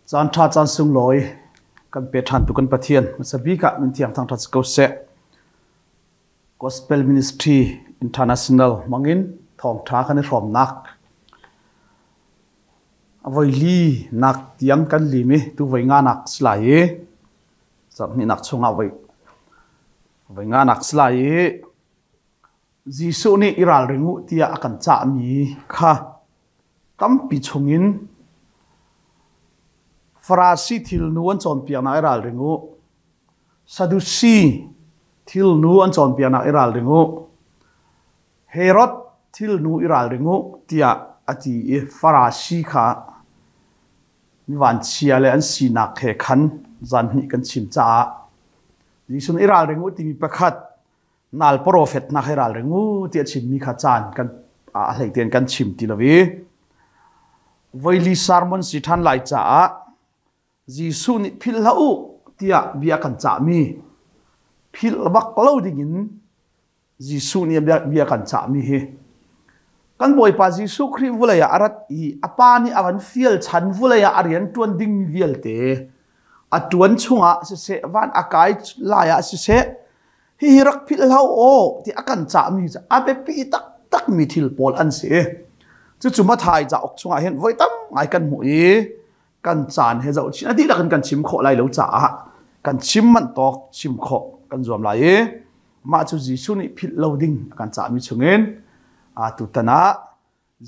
Caan ṭha caan sunglawi kan pe ṭhan tu kan Pathian hmasa bik ah min thiang thangṭhat si ko seh. Gospel Ministry International hmangin thawngṭha kan i hrawmnak voi li nak tiang kan lim i tu voi nga nak si lai i zarhhnihnak chungah voi voi nga nak si lai i Jesuh nih i ralring u tiah a kan cahmi kha tampi chungin Farasi thilnu an cawnpiaknak i ralring u. Sadusi thilnu an cawnpiaknak i ralring u. Herod thilnu i ralring u tiah a ti i Farasi kha mi vanchia le an sinak he khan zan hnih kan chim caah Jesuh nih i ralring u timi pakhat nal profet hna kha i ralring u ti a chimmi kha caan kan a hlei tein kan chim ti lo i voili sermon si ṭhan lai caah Jesuh nih philh hlah u tiah bia kan cahmi philh bak lo dingin Jesuh nih bia kan cahmi hi kan Bawipa Jesuh Khrih vulei ah a rat i a pa nih a van fial chan vulei ah a rian ṭuan dingmi vialte a ṭuan chungah siseh van a kai lai ah siseh hihi rak philh hlah aw ti a kan cahmi cu a biapi taktakmi thil pawl an si. Cucu Mathai cauk chungah hin voi tam ngai kan hmuh i kan caan he zoh chin a dihlak in kan chim khawh lai lo caah kan chim manh tawk chim khawh kan zuam lai i mah cu Jesuh nih philh lo ding a kan cahmi chungin tutan ah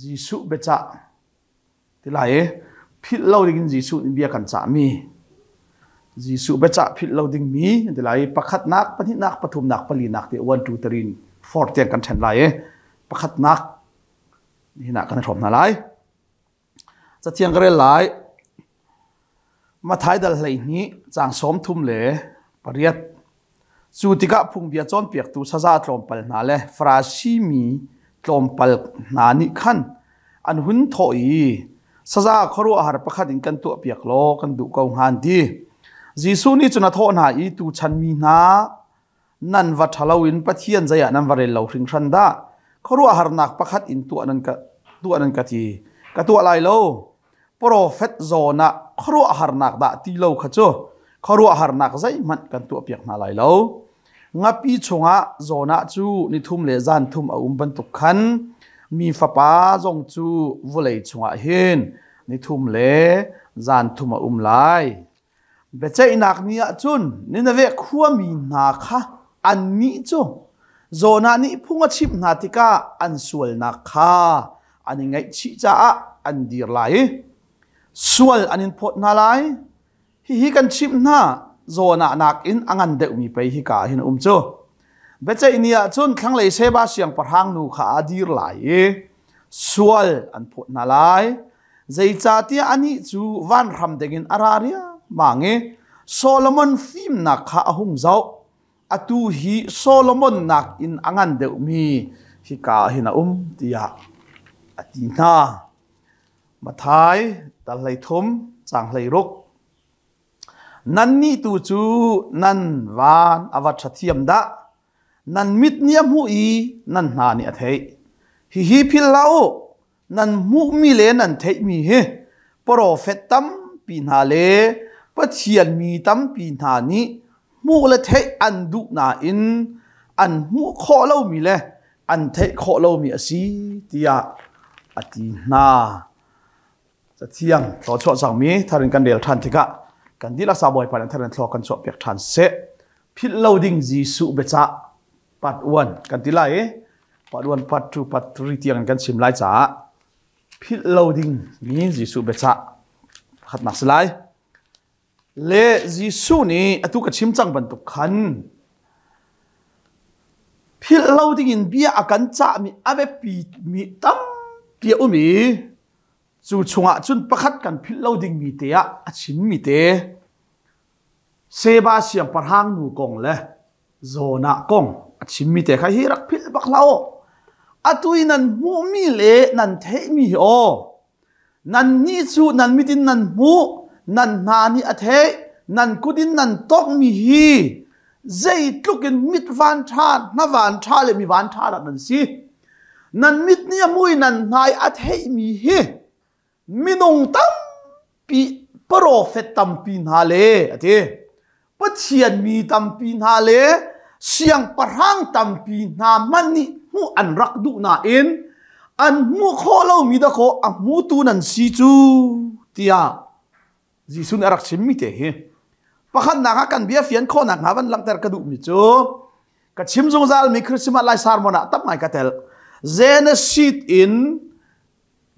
Jesuh biacah ti lai i philh lo dingin Jesuh nih bia kan cahmi Jesuh biacah philh lo dingmi ti lai i pakhatnak pahnihnak pathumnak palinak ti 1 2 3 4 tiang kan ṭhen lai i pakhatnak nihin ah kan i hrawm hna lai. Cathiang ka rel lai. Matthai dal 12 caang 38. Cu tikah phungbia cawnpiaktu saza tlawmpal hna le Farasi mi tlawmpal hna nih khan an hun thawh i saza khuaruahhar pakhat in kan tuahpiak law kan duh ko hnga an ti. Jesuh nih cun a thawh hna i tuchan mi hna nan va ṭhalo in Pathian zei ah nan va rel lo hringhran dah? Khuaruahharnak pakhat in tuah nan ka tuah nan ka ti. Ka tuah lai lo. Profet zawn ah khuaruahharnak dah ti lo kha cu khuaruahharnak zeihmanh kan tuahpiak hna lai lo. Ngapi chungah Jonah cu nithum le zan thum a um bantuk khan mi fapa zong cu vawlei chungah hin nithum le zan thum a um lai. Biaceihnak ni ah cun Nineveh khuami hna kha annih cu Jonah nih phung a chimh hna tikah an sualnak kha an i ngaihchih caah an dir lai i sual an in phawt hna lai. Hihi kan chimh hna, Jonah nakin a ngan deuhmi pei hika ah hin a um cu. Biaceih ni ah cun thlanglei Sheba siangpahrang nu kha a dir lai i sual an phawt hna lai. Zeicahtiah anih cu vanhram dingin a ra riangmang i Solomon fimnak kha a hung zoh. Atu hi Solomon nakin a ngan deuhmi hika ah hin a um tiah a ti hna. Matthai tal 13 caang 16. Nannih tu cu nan van a va ṭha thiam dah! Nan mit nih a hmuh i nan hna nih a theih. Hihi philh hlah u, nan hmuhmi le nan theihmi hi profet tampi hna le Pathian mi tampi hna nih hmuh le theih an duh nain an hmuh khawh lomi le an theih khawh lomi a si tiah a ti hna. Cathiang thluachuah cangmi thar in kan rel ṭhan tikah kan dihlak sa Bawipa nih thar in thlua kan chuahpiak ṭhan seh. Philh lo ding Jesuh biacah part 1 kan ti lai i part 1 part 2 part 3 tiang kan chim lai caah philh lo ding mi Jesuh biacah pakhatnak si lai. Le Jesuh nih atu ka chim cang bantuk khan philh lo ding in bia a kan cahmi a biapi mi tampi a um i cu chungah cun pakhat kan philh lo dingmi te ah a chimmi te Seba siangpahrang nu kong le Jonah kong a chimmi te kha hi rak philh bak hlah u. Atu i nan hmuhmi le nan theihmi hi aw nannih cu nan mit in nan hmuh, nan hna nih a theih, nan kut in nan tonghmi hi zeitluk in mit van ṭha, hna van ṭha le mi van ṭha dah nan si. Nan mit nih a hmuh i nan hna i a theihmi hi minung tampi Profet tampi hna le a ti. Pathian mi tampi hna le siangpahrang tampi hna hmanh nih hmuh an rak duh nain an hmuh khawh lomi dakaw a hmutu nan si cu tiah Jesuh nih a rak chimmi te hi. Pakhatnak ah kan bia fian khawhnak hnga van langhter ka duhmi cu ka chim zungzalmi Christmas lai sermon ah tam ngai ka tel. Genesis in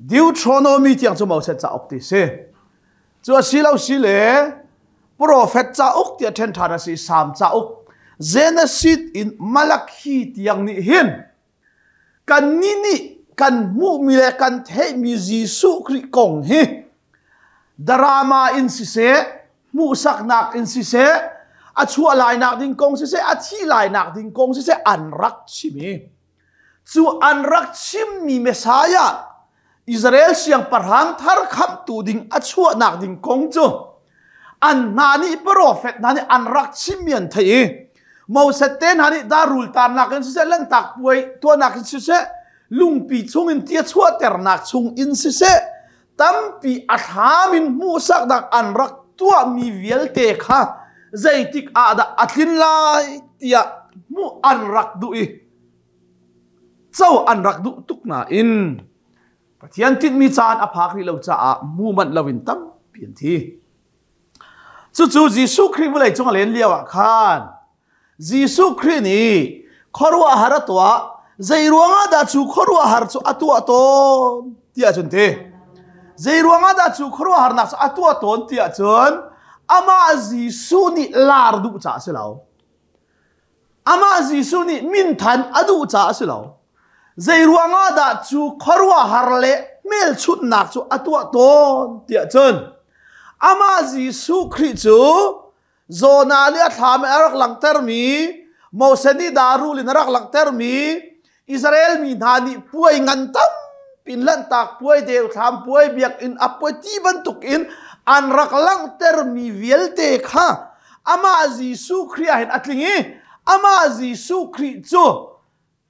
Deuteronomy tiang cu Moses cauk ti si. Cu a si lo si le Prophet cauk tiah ṭhen ṭhan a si Psalm cauk. Genesis in Malachi tiang nih hin kannih nih kan hmuhmi le kan theihmi Jesuh Khrih kong hi drama in siseh, hmuhsaknak in siseh, a chuah lainak ding kong siseh, a thih lainak ding kong siseh an rak chim i cu an rak chimmi Messiah Israel siangpahrang thar khamhtu ding a chuahnak ding kong cu an hna nih profet hna nih an rak chimmi an theih i Moses te hna nih darul tarnak in siseh lanhtak puai tuahnak in siseh lungpi chung in tia chuahternak chung in siseh tampi a thlam in hmuhsaknak an rak tuahmi vialte kha zeitik ah dah a tlin lai tiah hmuh an rak duh i co an rak duh tuk nain Pathian tinhmi caan a phak rih lo caah mu manh loin tampi an thi. Cucu Jesuh Khrih vawlei cung a len lio ah khan Jesuh Khrih nih khuaruahhar a tuah zei ruangah dah cu khuaruahhar cu a tuah tawn tiah cun ti zei ruangah dah cu khuaruahharnak cu a tuah tawn tiah cun amah Jesuh nih lar duh caah a si lo Amah Jesuh nih minthan a duh caah a si lo. Zei ruangah dah cu khuaruahhar le hmelchunhnak cu a tuah tawn tiah cun amah Jesuh Khrih cu Jonah nih a thlam in a rak langhtermi Moses nih darul in a rak langhtermi Israel mi hna nih puai ngan tampi in lanhtak puai deuthlam puai biakinn a puai ti bantuk in an rak langhtermi vialte kha amah Jesuh Khrih ah hin a tling i amah Jesuh Khrih cu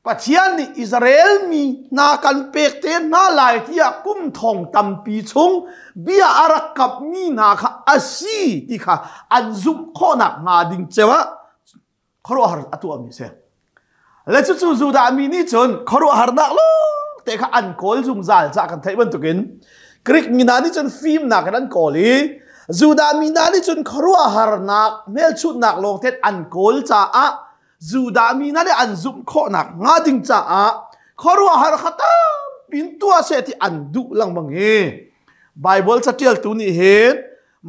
Pathian nih Israel mi hna kan pek te hna lai tiah kum thong tampi chung bia a rak kapmi hna kha a si ti kha an zumh khawhnak hnga ding ceu ah khuaruahhar a tuahmi a si. Le cucu Judah mi nih cun khuaruahharnak lawng te kha an kawl zungzal cah kan theih bantukin Greek mi hna nih cun fimnak in an kawl i Judah mi hna nih cun khuaruahharnak hmelchunhnak lawng te an kawl caah Judah mi hna nih an zumh khawhnak hnga ding caah khuaruahhar kha tampi in tuah seh ti an duh lengmang i Bible catialtu nih hin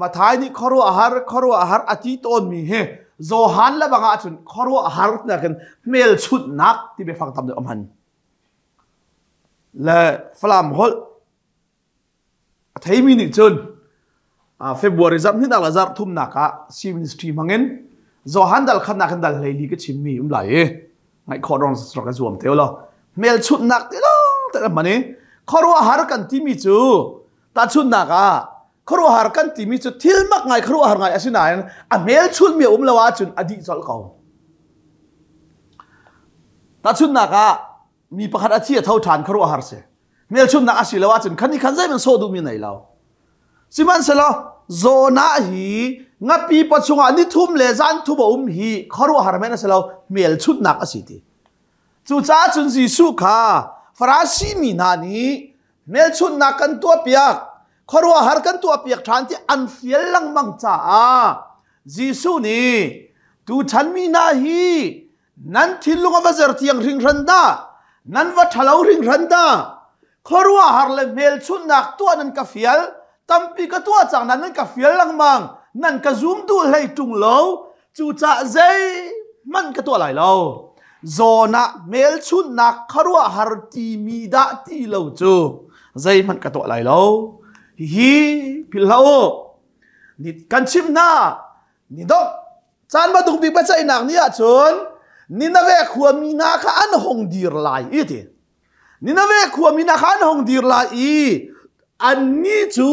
Mathai nih khuaruahhar khuaruahhar a ti tawnmi hi Johan le bang ahcun khuaruahhar nakin hmelchunhnak ti biafang tam deuh a hman. Le Falam holh a theimi nih cun February zarh hnihnak le zarh thumnak ah C ministry hmangin Johan dal khatnak in dal hleili ka chimmi um lai i ngaih khawh rong rak ka zuam te law hmelchunhnak ti lo te hman i khuaruahhar kan timi cu Tahchunhnak ah, khuaruahhar kan timi cu thil mak ngai khuaruahhar ngai a si nain a hmelchunhmi a um lo ahcun a dih colh ko. Tahchunhnak ah, mi pakhat a thi a tho ṭhan khuaruahhar si. Hmelchunhnak a si lo ahcun khan ni khan zeihmanh sawh duhmi nei lo. Sihmanhsehlaw Jonah hi ngapi paw chungah ni thum le zan thum a um hi khuaruahhar men a si lo, hmelchunhnak a si ti. Cucaah cun Jesuh kha Farasi mi hna nih hmelchunhnak kan tuahpiak khuaruahhar kan tuahpiak ṭhan ti an fial lengmang caah Jesuh nih tuchan mi hna hi nan thinlung a va zer tiang hringhran dah nan va ṭhalo hringhran dah khuaruahhar le hmelchunhnak tuah nan ka fial tampi ka tuah cang nan nan ka fial lengmang nan ka zum duh hlei ṭung lo Cucaah zeihmanh ka tuah lai lo. Zawn ah hmelchunhnak khuaruahhar timi dah ti lo cu zeihmanh ka tuah lai lo. Hihi philh hlah u. Ni kan chimh hna, ni dongh caan bantuk bik biaceihnak ni ahcun Nineveh khuami hna kha an hung dir lai i ti. Nineveh khuami hna kha an hung dir lai i annih cu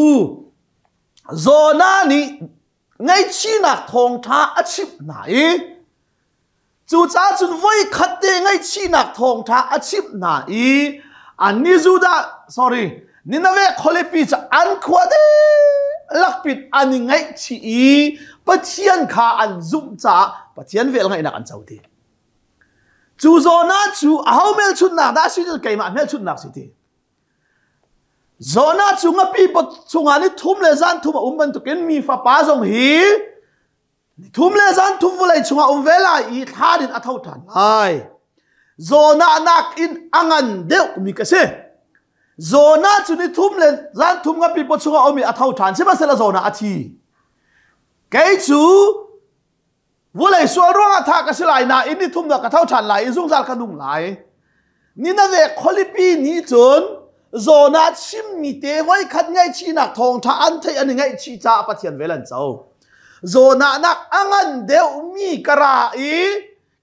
Jonah nih ngaihchihnak thawngṭha a chimh hna i cucaah cun voikhat te ngaihchihnak thawngṭha a chimh hna i annih Judah sorry Nineveh khualipi cu an khua dih. lakpit an i ngaihchih i Pathian kha an zumh caah Pathian velngeihnak an co ti. Cu Jonah cu aho hmelchunhnak dah si keimah hmelchunhnak si ti. Jonah cu ngapi pot chungah ni thum le zan thum a um bantukin mi fapa zong hi ni thum le zan thum vawlei chungah um ve lai i thlan in a tho ṭhan lai. Jonah nakin a ngan deuhmi ka si. Jonah cu ni thum le zan thum ngapi pot chungah um i a tho ṭhan. Sihmanhsehlaw Jonah a thi. Kei cu Vulei sual ruangah thah ka si lai nain ni thumnak ka tho ṭhan lai i zungzal ka nung lai. Nineveh khualipi nih cun Jonah chimmi te voikhat ngaihchihnak thawngṭha an theih an i ngaihchih caah Pathian vel an co. Jonah nak a ngan deuhmi ka ra i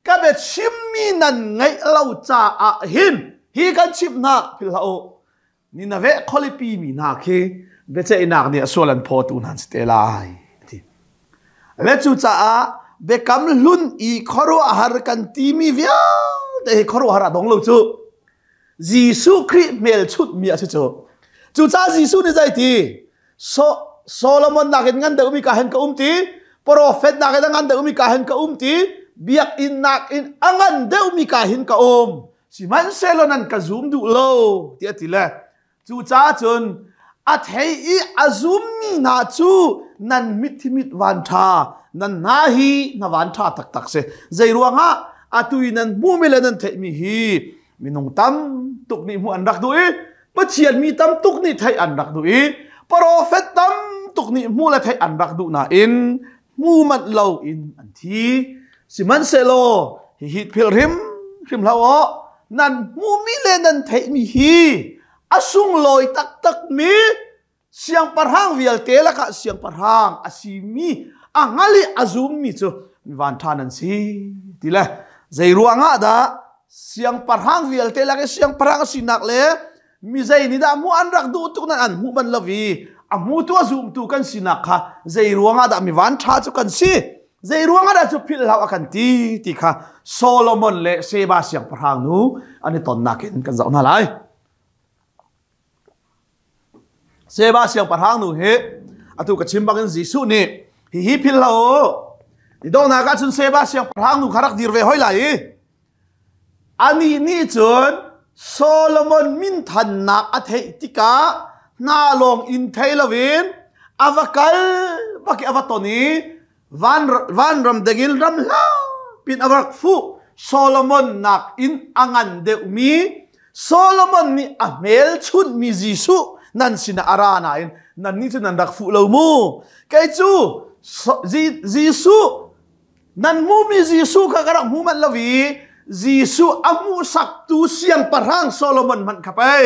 ka biachimmi nan ngaih lo caah hin hi kan chimh hna philh hlah u. Nineveh khualipi mi hna khi biaceihnak nih a sual an phawtu hna an si te lai ti. Le cucaah biakam hlun i khuaruahhar kan timi vialte hi khuaruahhar a dong lo cu. Jesuh Khrih hmelchunhmi a si cu. Cucaah Jesuh nih zei ti? So, Solomon nakin ngan deuhmi ka hen ka um ti, profet nakin a ngan deuhmi ka hen ka um ti, biakinn nakin a ngan deuhmi ka hin ka um. Sihmanhsehlaw nan ka zum duh lo tiah a ti le cucaah cun a thei i a zummi hna cu nan mit hi mit van ṭha nan hna hi hna van ṭha taktak si zei ruangah atu i nan hmuhmi le nan theihmi hi minung tam tuk nih hmuh an rak duh i Pathian mi tam tuk nih theih an rak duh i profet tam tuk nih hmuh le theih an rak duh nain hmu manh lo in an thi sihmanhsehlaw hihi philh hrim hrim hlah aw nan hmuhmi le nan theihmi hi a sunglawi taktakmi siangpahrang vialte lakah siangpahrang a simi a hngal i a zummi cu mi vanṭha nan si ti le zei ruangah dah siangpahrang vialte lak i siangpahrang a sinak le mi zei nih dah hmuh an rak duh tuk nan an hmuh ban lo i a hmutu a zumtu kan sinak kha zei ruangah dah mi van ṭha cu kan si zei ruangah dah cu philh hlah a kan ti ti kha Solomon le Sheba siangpahrang nu an i tonnak in kan zoh hna lai Sheba siangpahrang nu hi atu ka chim bangin Jesuh nih hihi philh hlah u ni donghnak ah cun Sheba siangpahrang nu kha rak dir ve hoi lai i Anih nih cun Solomon minthannak a theih tikah hna lawng in thei loin a va kal bak i a va ton i van, vanram dengin ram hlapin a rak fuh. Solomon nakin a ngan deuhmi Solomon nih a hmelchunhmi Jesuh nan sinah a ra nain nannih cu nan rak fuh lo mu. Kei cu Jesuh Nan hmuhmi Jesuh kha ka rak hmu manh lo i Jesuh a hmuhsaktu siangpahrang Solomon hmanh kha pei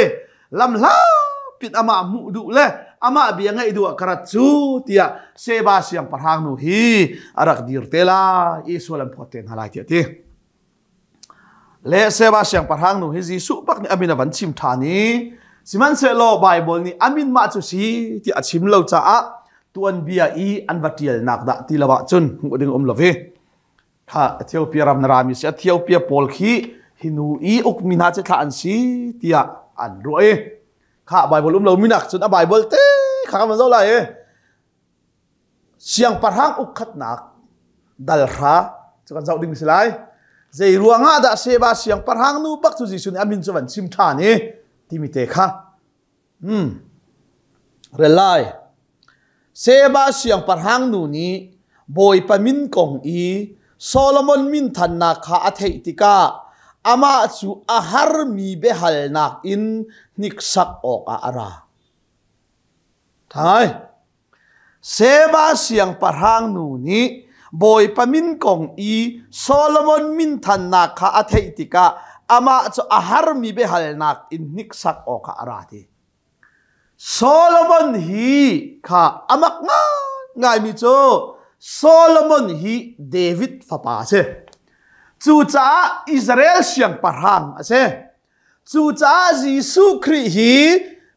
lamhlapin amah hmuh duh le amah bia ngaih duh ah ka rat cu tiah Sheba siangpahrang nu hi a rak dir te lai i sual an phawt te hna lai tiah a ti. Le Sheba siangpahrang nu hi Jesuh bak nih a min a van chim ṭhan i sihmanhsehlaw Baibal nih a min mah cu si tiah a chim lo caah tuanbia i an va ṭialnak dah ti lo ahcun hmuh ding um lo i kha Ethiopia ram na rami si Ethiopia pawl khi hi nu i ukmi hna cu thlah an si tiah an ruah i kha Baibal um lo minak cun a Baibal te kha kan van zoh lai i Siangpahrang ukkhatnak dalhra cu kan zoh ding si lai. Zei ruangah dah Sheba siangpahrang nu bak cu Jesuh nih a min cu van chim ṭhan i timi te kha. Hmm. Rel lai. Sheba siangpahrang nu nih Bawipa min kong i Solomon minthannak kha a theih tikah amah cu a harmi biahalnak in hniksak awkah a ra. Thai. Sheba siangpahrang nu nih Bawipa min kong i Solomon minthannak kha a theih tikah amah cu a harmi biahalnak in hniksak awkah a ra ti. Solomon hi kha a mak ngaingaimi cu Solomon hi David fapa a si. Cucaah Israel siangpahrang a si. Cucaah Jesuh Khrih hi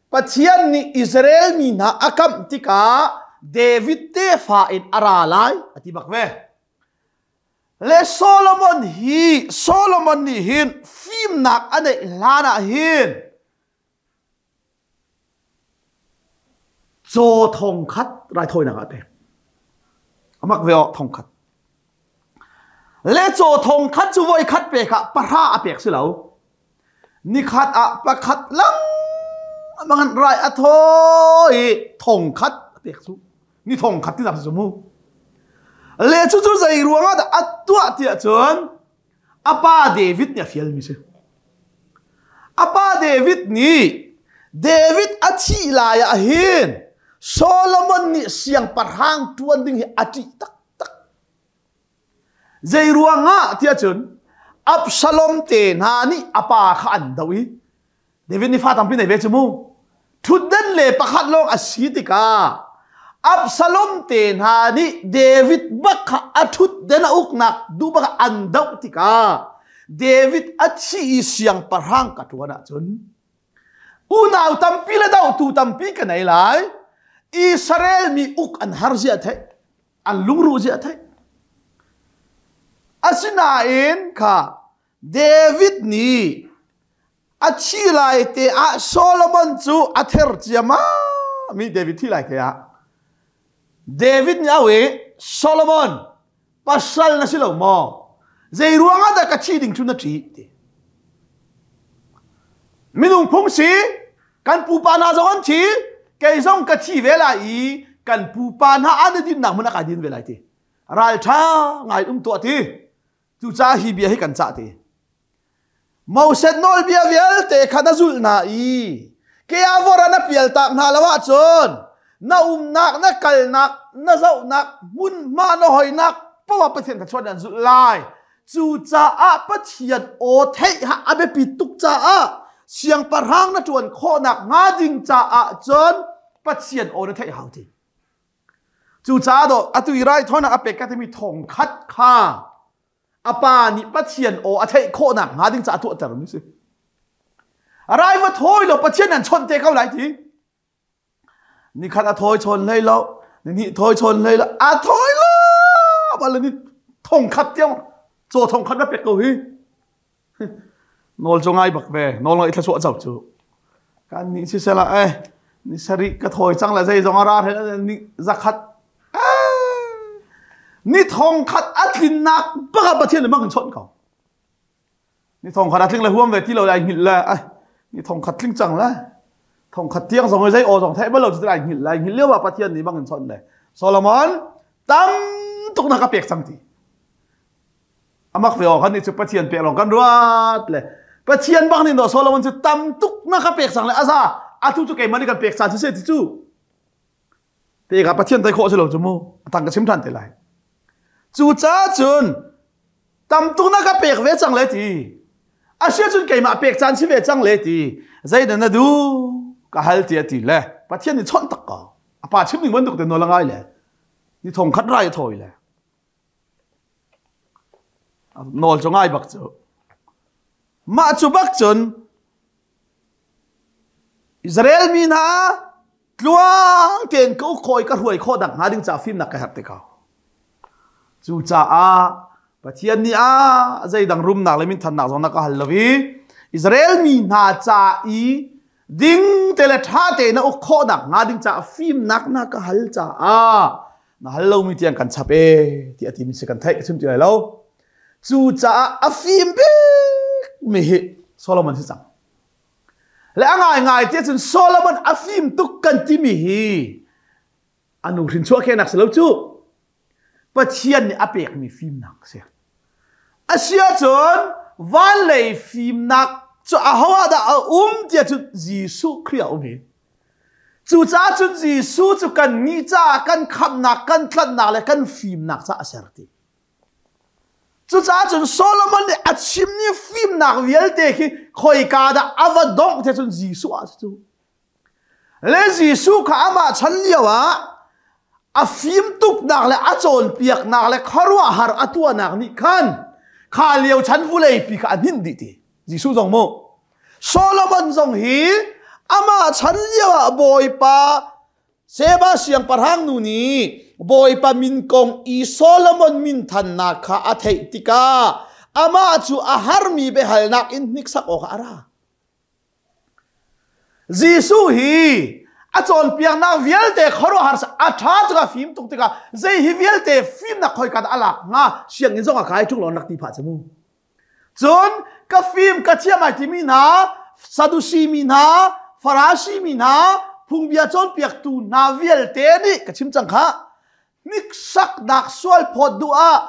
Pathian nih Israel mi hna a kamh tikah David tefa in a ra lai a ti bak ve. Le Solomon hi Solomon nih hin fimnak a neih hlan ah hin. Caw thong khat raithawinak ah pek. Amak ve aw thong khat. Le caw thong khat cu voi khat pek ah pahra a pek si lo. Nikhat ah pakhat lang mangan rai a thawi thong khat a pek cu. Ni thong khat ti nak cu mu. Le cu cu zei ruang ah dah a tuah tiah cun a pa David nih a fialmi si. A pa David nih David a thih lai ah hin Solomon nih siangpahrang ṭuan ding hi a ṭih taktak. Zei ruangah tiah cun Absalom te hna nih a pa kha an doh i David nih fa tampi nei ve cu mu. Ṭhutden le pakhat lawng a si tikah Absalom te hna nih David bak kha a ṭhutden a uknak duh bak an doh tikah David a thi i siangpahrang ka ṭuan ahcun unau tampi le dohtu tampi ka nei lai. Israel mi uk an har zia theih, an lungruh zia theih. Asinain kha David nih a thi lai te ah Solomon cu a ther ciammam mi David thi lai te ah David nih au i Solomon pasal na si lo maw zei ruang ah dah ka thi ding cu na ṭih ti minung phung si kan pupa hna zong an thi kei zong ka thi ve lai i kan pupa hna an i dinnak hmun ah kai din ve lai ti ralṭha ngai um tuah ti Cucaah hi bia hi kan cah ti. Moses nawlbia vialte kha na zulh hna i ke ah vor ah na pialtak hna lo ahcun na umnak, na kalnak, na zohnak, hmunhma na hoinak poah Pathian kha chuan an zulh lai. Cucaah Pathian aw theih ha a biapit tuk caah siangpahrang na ṭuan khawhnak hnga ding caah cun Pathian aw na theih hau ti. Cucaah dawh atu i raithawinak a pek ka timi thong khat kha a pa nih Pathian aw a theih khawhnak hnga ding caah tuahtermi si. Rai va thawi lo Pathian an chawnh te ko lai ti. Nikhat a thawi chawn hlei lo, nihnih thawi chawn hlei lo, a thawi lo bal ni thong khat tiang caw thong khat na pek ko hi. Nawl cu ngai bak ve nawl ngai thluachuah co cu kan nih si sela eh ni sarih ka thawi cang le zei zong a ra ni zakhat ni thong khat a tlinnak baka Pathian le mang in chawnh ko ni thong khat a tling le huam ve ti lo lai hngilh le ai ni thong khat tling cang le thong khat tiang zong zei aw zong theih bal lo cu lai hngilh lai hngilh lio ah Pathian nih bang in chawnh le Solomon tam tuk na ka pek cang ti Amak ve aw kan nih cu Pathian pek lawng kan ruat le Pathian bak nih no Solomon cu tam tuk na ka pek cang le aza atu cu keimah nih kan pek caan si ti cu te ka Pathian tai khawh si lo cu mu atang ka chim than te lai cu ca cun tam tuk na ka pek ve cang le ti asia cun keimah pek caan si ve cang le ti zeidah na du ka hal ti ati le Pathian nih chawnh tak ko apa chim ning bantuk te nawl ngai le ni thong khat rai thawi le Nawl cu ngai bak cu. Mah cu bak cun Israel mi hna tluang tein ka uk khawh i ka hruai khawh nak hnga ding caah fimnak ka herh te ko. Cucaah Pathian nih ah zeidang rumnak le minthannak zong na ka hal lo i Israel mi hna ca i ding te le ṭha te na uk khawh nak hnga ding caah fimnak na ka hal caah na hal lomi tiang kan chap e ti a timi si kan theih ka chim ti lai lo cucaah a fim bik mi hi Solomon si cang le a ngai ngai ti cun Solomon a fim tuk kan timi hi a nu hrin chuah khenak si lo cu Pathian nih a pekmi fimnak a si. Asiahcun van lei fimnak cu aho ah dah a um tiah cun Jesuh Khrih a um hi. Cucaah cun Jesuh cu kannih caah kan khamhnak, kan tlanhnak le kan fimnak caah a ser ti. Cucaah cun Solomon nih a chimmi fimnak vialte khi khoika dah a va dongh tiah cun Jesuh ah si cu. Le Jesuh kha amah chan lio ah a fim tuknak le a cawnpiaknak le khuaruahhar a tuahnak nih khan kha lio chan vawleipi kha a hninh dih ti. Jesuh zong mu. Solomon zong hi amah chan lio ah Bawipa Seba siangpahrang nu nih Bawipa min kong i Solomon minthannak kha a theih tikah amah cu a harmi biahalnak in hniksak awkah a ra. Jesuh hi A cawnpiaknak vialte khuaruahhar a ṭha tuk a fim tuk tikah zei hi vialte fimnak khoika dah a lak hnga sianginn zong a kai ṭung lo rak ti phah cu mu. Cun ka fim ka thiam ai timi hna Sadusi mi hna Farasi mi hna phungbia cawnpiaktu hna vialte nih ka chim cang kha hniksaknak sual phawt duh ah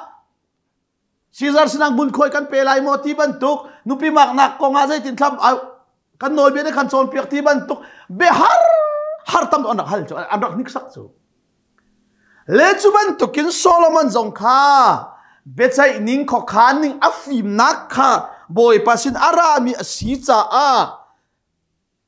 Caesar sinah ngunkhuai kan pe lai maw ti bantuk nupi maknak kong ah zeitin thlam kan nawlbia nih kan cawnpiak ti bantuk biahar har tam an rak hal cu an rak hniksak cu le cu bantukin Solomon zong kha biaceih ning khuakhan ning a fimnak kha Bawipa sin a rami a si caah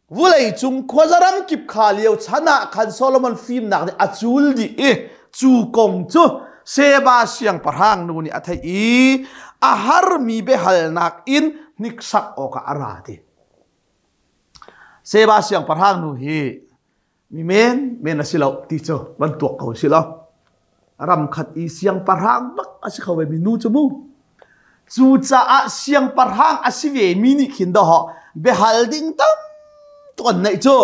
Vuleicung khuazaram kip kha lio chan ah khan Solomon fimnak nih a cul dih i cu kong cu Sheba siangpahrang nu nih a theih i a harmi biahalnak in hniksak awkah a ra ti. Sheba siangpahrang nu hi mi men men a si lo ti cu van tuak ko si lo ram khat i siangpahrang bak a si kho ve mi nu cu mu cucaah siangpahrang a si ve mi nih khin dawh biahal ding tam tuk an neih cu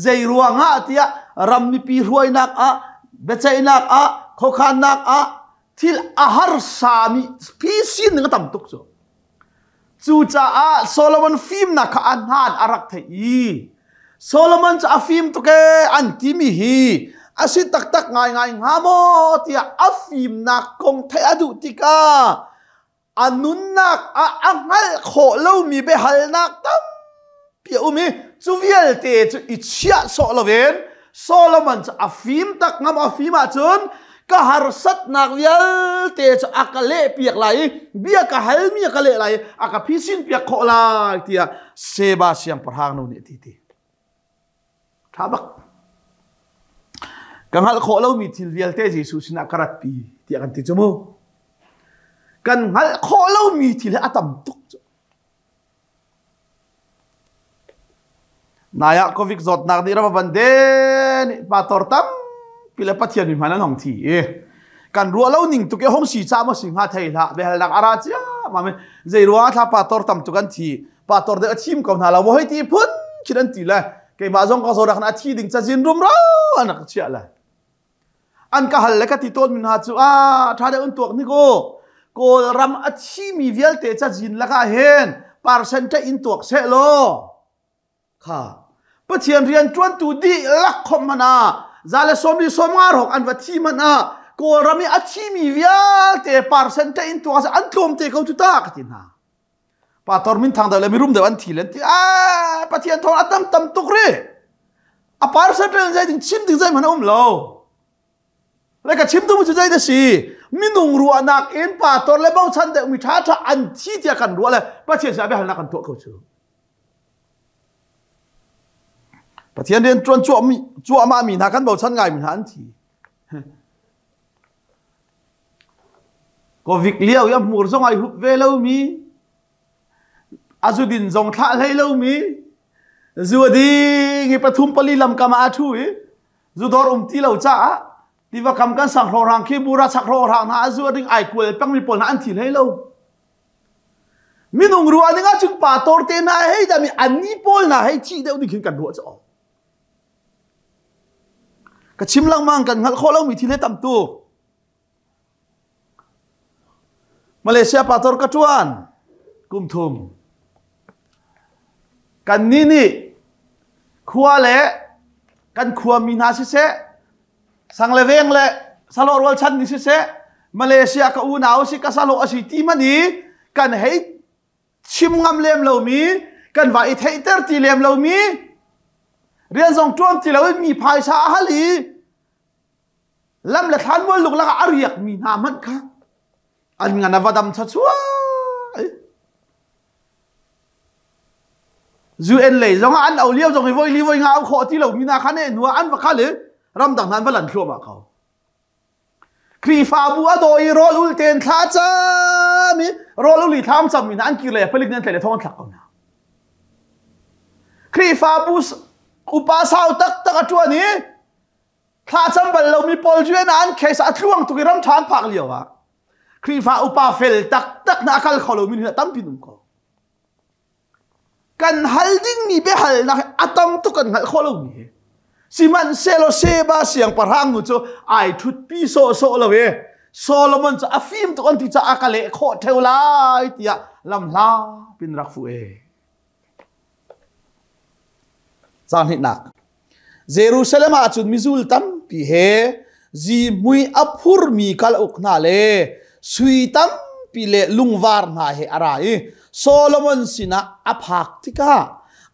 zei ruangah tiah ram mipi hruainak ah biaceihnak ah khuakhannak ah thil a harsami phi ning a tam tuk cu Cucaah Solomon fimnak kha a hnan a rak theih i Solomon cu a fim tuk ee an timi hi a si taktak ngaingai hnga maw tiah a fimnak kong theih a duh tikah a nunnak ah a hngalh khawh lomi biahalnak tampi a um i cu vialte cu i chiah sawh loin Solomon cu a fim tak ngam a fim ahcun ka harsatnak vialte cu a ka leh piak lai i bia ka halmi a ka leh lai i a ka phisin piak khawh lai tiah Seba siangpahrang nu nih a ti ti. Tha bak. Ka hngalh khawh lomi thil vialte Jesuh sinah ka ratpi tiah kan ti cu mu. Kan hngalh khawh lomi thil hi a tam tuk cu. Nai ah Covid zawtnak nih ram a van den i pator tampi le Pathian mi hmanh an hong thi i kan ruah lo ning tuk i hong si ca maw si hnga thei hlah biahalnak a ra ciammam i zei ruangah thla pator tam tuk an thi pator deuh a thim ko hna lo maw hei ti phun khin an ti le keimah zong ka zawt ah khan a thi ding cazin rumro an rak chiah le An ka hal le ka ti tawnmi hna cu a ṭha deuh in tuak hnik u. Kawlram a thimi vialte cazin lakah hin percentage in tuak seh law kha Pathian rian ṭuantu dihlak khawmh hmanh ah za le sawm li sawm nga hrawng an va thi hmanh ah Kawlram i a thimi vialte percentage in tuak an tlawm te ko cu ta ka ti hna. Pastor min thang deuh le mirum deuh an thi len ti a Pathian thawng a tam tam tuk ri a percentage zei ding chim ding zei hmanh a um lo le ka chim tu cu zei da si minung ruahnak in pastor le bochan deuh mi tha tha an thi tiah kan ruah le Pathian sin ah biahalnak kan tuah ko cu Pathian rian tuan cuahmah mi hna kan bochan ngai mi hna an thi Covid lio i a hmur zong ai hup ve lomi, a zudin zong thlah hlei lomi, zu a ding i pathum pali lamkam ah a ṭhu i zudawr um ti lo caah tiva kam kan sang hrawhrang khi bura chak hrawhrang hna a zu a ding ai kual pengmi pawl hna an thi hlei lo. Minung ruah ning ahcun pa tor te hna hei dah mi anni pawl hna hei thih deuh ding khin kan ruah cu. Ka chim lengmang kan hngalh khawh lomi thil hi tam tuk. Malaysia pastor ka ṭuan kum thum. Kannih nih khua le kan khuami hna siseh, sang le veng le salawh rualchan nih siseh, Malaysia ka unau si ka salawh a si ti hmanh i kan hei chim ngam lem lomi kan va i theihter ti lem lomi rian zong ṭuan ti loin mi phaisa a hal i lam le thlanmual luk lakah a riakmi hna hmanh kha an ngan a va dam chachuai UN lei zong ah an au lio zong i voi li voi nga au khawh ti lomi hna kha ne hnu ah an va khal i ramdang hna an va lan thluahmah ko Khrihfabu a daw i rawl ul tein thla cam i rawl ul i thlam cammi hna an kir le palik nih an tlaih le thong an thlak ko hna. Khrihfabu upa sau taktak a ṭuan i thla cam bal lomi pawl UN ah an case a tluang tuk i ram ṭha an phak lio ah Khrihfa upa fel taktak hna a kal kho lomi hna tampi um ko. Kan hal dingmi biahalnak hi a tam tuk kan hngalh khawh lomi hi. Sihmanhsehlaw Sheba siangpahrang nu cu ai ṭhutpi sawhsawh lo i Solomon cu a fim tuk an ti caah ka leh khawh ṭheo lai tiah lamhla pin rak fuh e. Caang hnihnak. Jerusalem ah cun mizul tampi he zihmui a phurmi kalauk hna le sui tampi le lungvar hna he a ra i Solomon sinah a phak tikah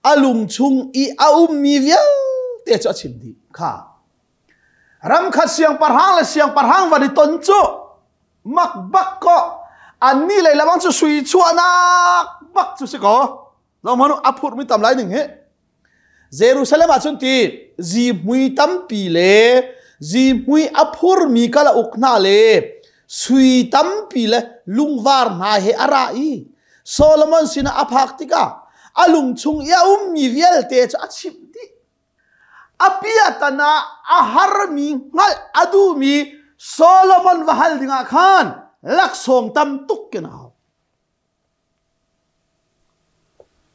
a lung chung i a ummi vialte cu a chim dih kha. Ramkhat siangpahrang le siangpahrang van i ton cu mak bak ko annih lei lamang cu sui chuahnak bak cu si ko. Zohhmanh a phurhmi tam lai ning hi. Jerusalem ah cun ti zihmui tampi le zihmui a phurmi kalauk hna le sui tampi le lungvar hna he a ra i Solomon sinah a phak tikah a lung chung i a ummi vialte cu a chimh dih. A piatan ah a harmi hngalh a duhmi Solomon va hal dingah khan laksawng tam tuk ken a hau.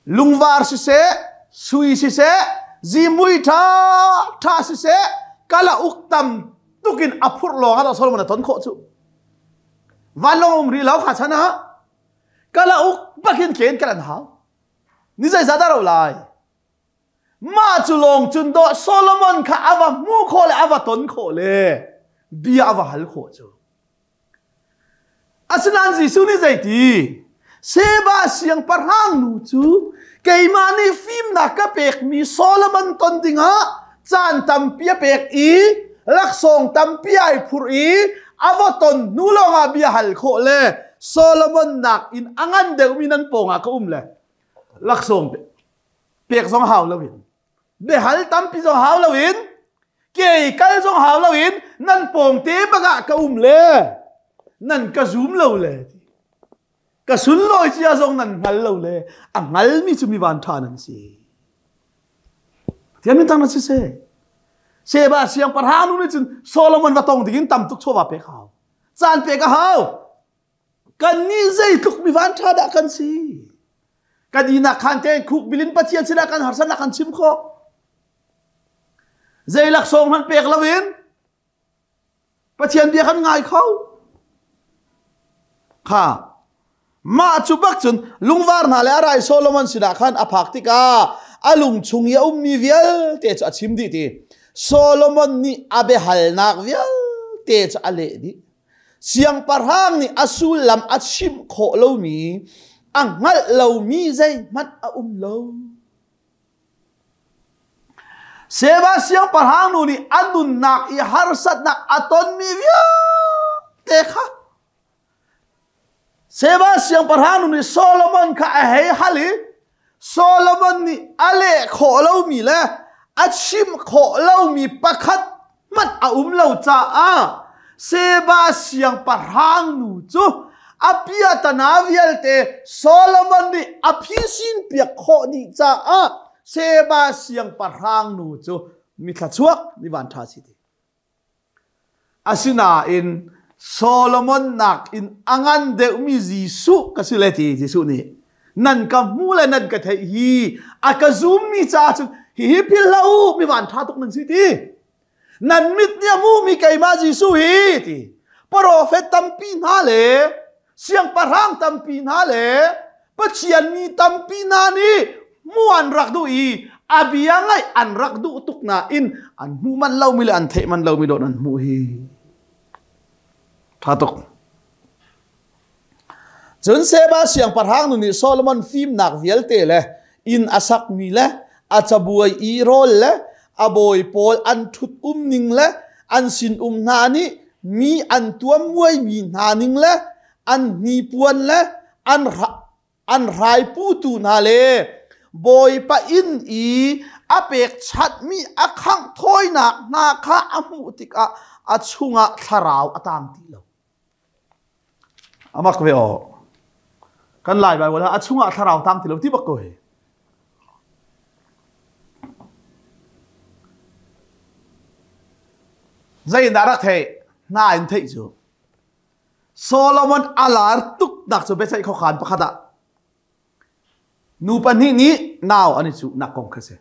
Lungvar siseh, sui siseh, zihmui ṭha ṭha siseh, kalauk tam tukin a phurh lawng ah Solomon a ton khawh cu. Vanlawng um rih lo kha chan ah kalauk bakin ken kan an hau. Ni zeizah dah ro lai? Mah cu lawng cun dawh Solomon kha a va hmuh khawh le a va ton khawh le bia a va hal khawh cu. Asinain Jesuh nih zeiti? Seba siangpahrang nu cu keimah nih fimnak ka pekmi Solomon ton dingah caan tampi a pek i laksawng tampi ai phurh i a va ton hnu lawngah bia hal khawh le Solomon nakin a ngan deuhmi nan pawngah ka um le laksawng pek zong hau loin biahal tampi zong hau loin kei kal zong hau loin nan pawngte bak ah ka um le nan ka zum lo le ka sunlawi cia zong nan hngal lo le a hngalmi cu mi van ṭha nan si Pathian min tang na si se Sheba siangpahrang nu nih cun Solomon va tong dingin tam tuk chawva pek hau caan pek a hau Kannih zeitluk mi van ṭha dah kan si? Kan inak khan tein khuk bilin Pathian sinah kan harsatnak kan chim khawh. Zei laksawng hmanh pek loin Pathian bia kan ngai kho. Kha mah cu bak cun lungvar hna le a rai Solomon sinah khan a phak tikah a lung chung i a ummi vialte cu a chim dih ti. Solomon nih a biahalnak vialte cu a leh dih. Siangpahrang nih a sullam a chimh khawh lomi, a hngalh lomi zeihmanh a um lo. Sheba siangpahrang nu nih a nunnak i harsatnak a tonmi vialte kha Sheba siangpahrang nu nih Solomon kha a hei hal i Solomon nih a leh khawh lomi le a chimh khawh lomi pakhat hmanh a um lo caah Sheba siangpahrang nu cu a piatana vialte Solomon nih a phisin piak khawh dih caah Sheba siangpahrang nu cu mithlachuak mi van ṭha si ti. Asinain Solomon nakin a ngan deuhmi Jesuh ka si le ti Jesuh nih nan ka hmu le nan ka theih hi a ka zummi caah cun hihi philh hlah u mi van ṭha tuk nan si ti nan mit nih a hmuhmi keimah Jesuh hi ti profet tampi hna le siangpahrang tampi hna le Pathian mi tampi hna nih hmuh an rak duh i a bia ngaih an rak duh tuk nain an hmuh manh lomi le an theih manh lomi dawt an hmuh hi ṭha tuk. Cun Seba siangpahrang nu nih Solomon fimnak vialte le inn a sakmi le a cabuai i rawl le a bawi pawl an ṭhut um ning le an sinum hna nih mi an tuammuaimi hna ning le an hnipuan le an an hraiputu hna le Bawipa inn i a pekchanhmi a khangh thawinak hna kha a hmuh tikah a chungah thlarau a tang ti lo. Amak ve aw. Kan Lai Bible ah a chungah thlarau tang ti lo ti bak ko hi. Zei in dah rak theih? Hna in theih cu. Solomon a lar tuk nak cu biaceih khuakhan pakhat ah nu pahnih nih nau an i cuhnak kong kha si.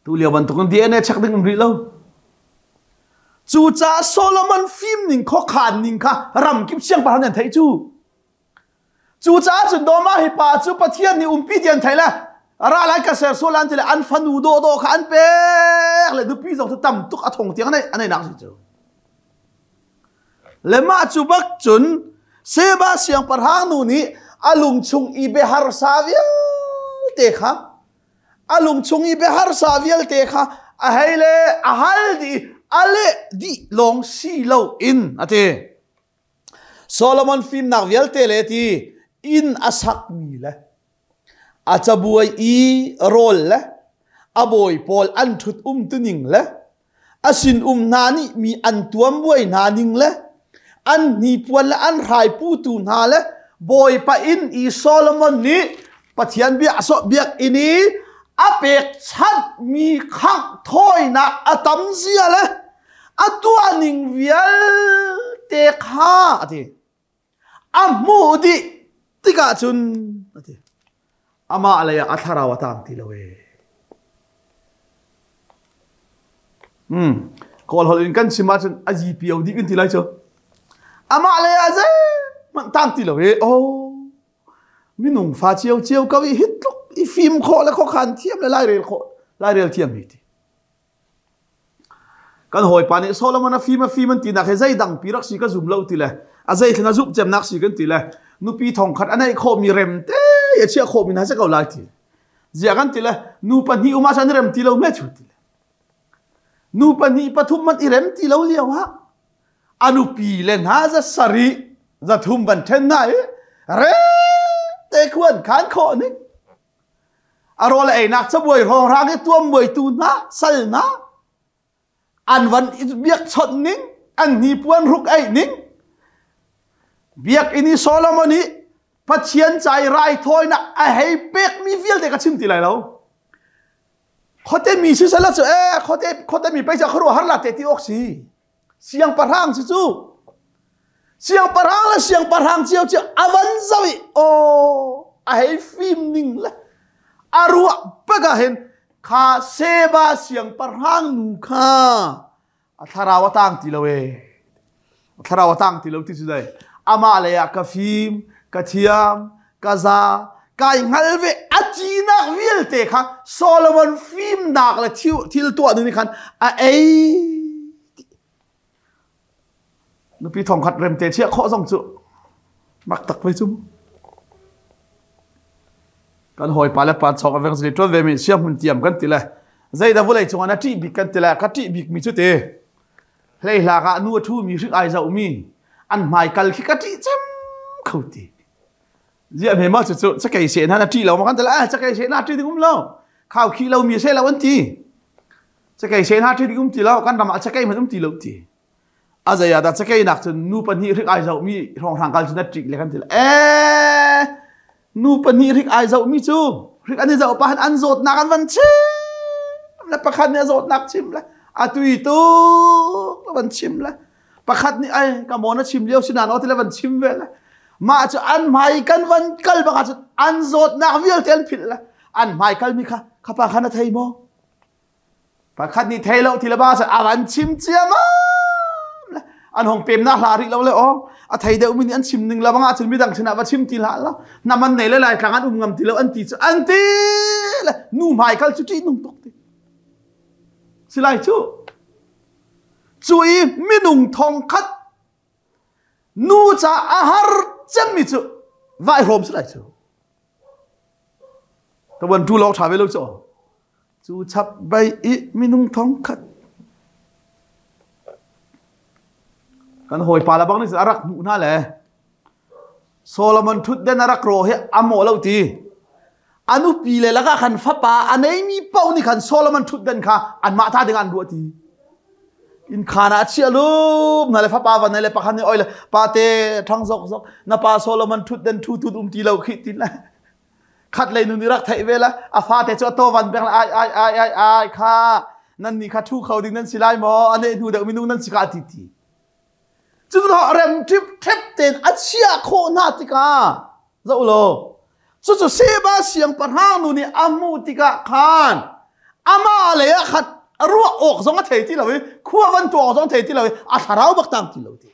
Tu lio bantukin DNA check ding um rih lo. Cucaah Solomon fim ning khuakhan ning kha ramkip siangpahrang nih an theih cu. Cucaah cun dawmah hi pa cu Pathian nih umpi ti an theih le ra lai ka ser sual an ti le an fanu dawhdawh kha an pek le nupi zong cu tam tuk a thong tiang an ei nak si cu. Le mah cu bak cun Seba siangpahrang nu nih a lung chung i biaharsa vialte kha a lung chung i biaharsa vialte kha a hei le a hal dih a leh dih lawng si lo in a ti. Solomon fimnak vialte le ti inn a sakmi le a cabuai i rawl le a bawi pawl an ṭhut umtuning le a sinum hna nih mi an tuambuai hna ning le an hnipuan le an hrai putu hna le bawipa inn i Solomon nih Pathian bia biakinn i a pekchanhmi khangh thawinak a tam zia le a tuah ning vialte kha a ti a hmuh dih tikah cun a ti amah lei ah a thlarau a tang ti lo ee hmm kawl holh in kan chim ahcun a GPO dih kan ti lai cu amah lei ah zeihmanh tang ti lo ee oh minung fa cio cio ko i hi tluk i fim khawh le khuakhan thiam le lairel khawh lairel thiam hi ti Kan hawipa nih Solomon a fim a fim an tinak hi zeidang pi rak si ka zum lo ti le a zeithlen a zumh cemnak si kan ti le nupi thongkhat a neih khawhmi rem te a chiah khawhmi hna si ko lai ti. Zia kan ti le nu pahnih um ah cun rem ti lo me chu ti le. Nu pahnih pathum man i rem ti lo lio ah a nupi le hna za sarih za thum van then hna i re te khuan khan khawh ning A rawl einak cabuai hrawnghrang i tuammuaitu hna, sal hna, an van biakchawnh ning, an hnipuan hruk eih ning, biakinn i Solomon i Pathian ca i raithawinak a hei pekmi vialte ka chim ti lai lo. Khuate mi si sala cu eh khuate khuate mi pei ca khuaruah har la te ti awk si. Siangpahrang si cu siangpahrang le siangpahrang cio cio a van zoh i aw a hei fim ning le a ruah bak ah hin kha Seba siangpahrang nu kha a thlarau a tang ti lo ee a thlarau a tang ti lo ti cu dai amah lei ah ka fim ka thiam ka za kai hngal ve a cinak vialte kha Solomon fimnak le thil tuah ning nih khan a ei nupi thongkhat remte chiah khawh zong cu mak tak ve cu kan hawipa le pa chok aveng zili tuan ve mi siang hun tiam kan ti le zei da vulei cung ah na ṭih bik kan ti le ka ṭih bik mi cu ti hleihlak ah nu a ṭhu mi hrik ai zoh mi an hmai kal khi ka ṭih cem kho ti ziah hme ma cu cu cakei se hna na ṭih lo ma kan ti le eh cakei se na ṭih ding um lo khau khi lo mi se lo an ti cakei se hna ṭih ding um ti lo kan ram ah cakei hmanh um ti lo ti a zei ah dah cakei nak cun nu pahnih hrik ai zoh mi hrawnghrang kal cu na ṭih le kan ti le eh nu pahnih hrik ai zoh mi cu hrik an i zoh pa an zawtnak an van chim le pakhat nih a zawtnak chim le a tui tuk van chim le pakhat nih ai ka maw na chim lio si nan aw ti le van chim ve le mah cu an hmai kan van kal bak ah cun an zawtnak vialte an philh le an hmai kal mi kha khapa kha na thei maw Pakhat nih thei lo ti le ba a van chim ciamam le an hong pemnak hla rih lo le aw a thei deuh mi nih an chim ning la bang ahcun midang sinah va chim ti hlah lo nam an nei le lai tlang an um ngam ti lo an ti cu an ti le nu hmai kal cu ṭih nung tuk ti si lai cu cu i minung thong khat nu ca a har cemmi cu vai hrawm si lai cu Tawan tu lawng ṭha ve lo cu. Cu chap bai i minung thong khat. Kan hawipa la bang nih a rak hmuh hna le Solomon ṭhutden a rak rawh hi a mawh lo ti. A nupi le lakah khan fapa a neimi paoh nih khan Solomon ṭhutden kha anmah ta ding ah an ruah ti. Inn khaan ah a chiah lum hna le fapa van le pakhat nih oi le pate ṭhang zok zok na pa Solomon ṭhutden ṭhu tut um ti lo khi ti le khat lei nu nih rak theih ve la a fate cu a to van beng ai ai ai ai ai kha nan nih kha ṭhu kho ding nan si lai maw a neh hnu deuh minung nan si ka ti ti cu rem ṭhip ṭhep tein a chiah khawh hna tikah zoh law cucu Seba siangpahrang nu nih a hmuh tikah khan. Amah lei ah khat ruah awk zong a thei ti lo i khua van tuah awk zong thei ti lo i a thlarau bak tang ti lo ti.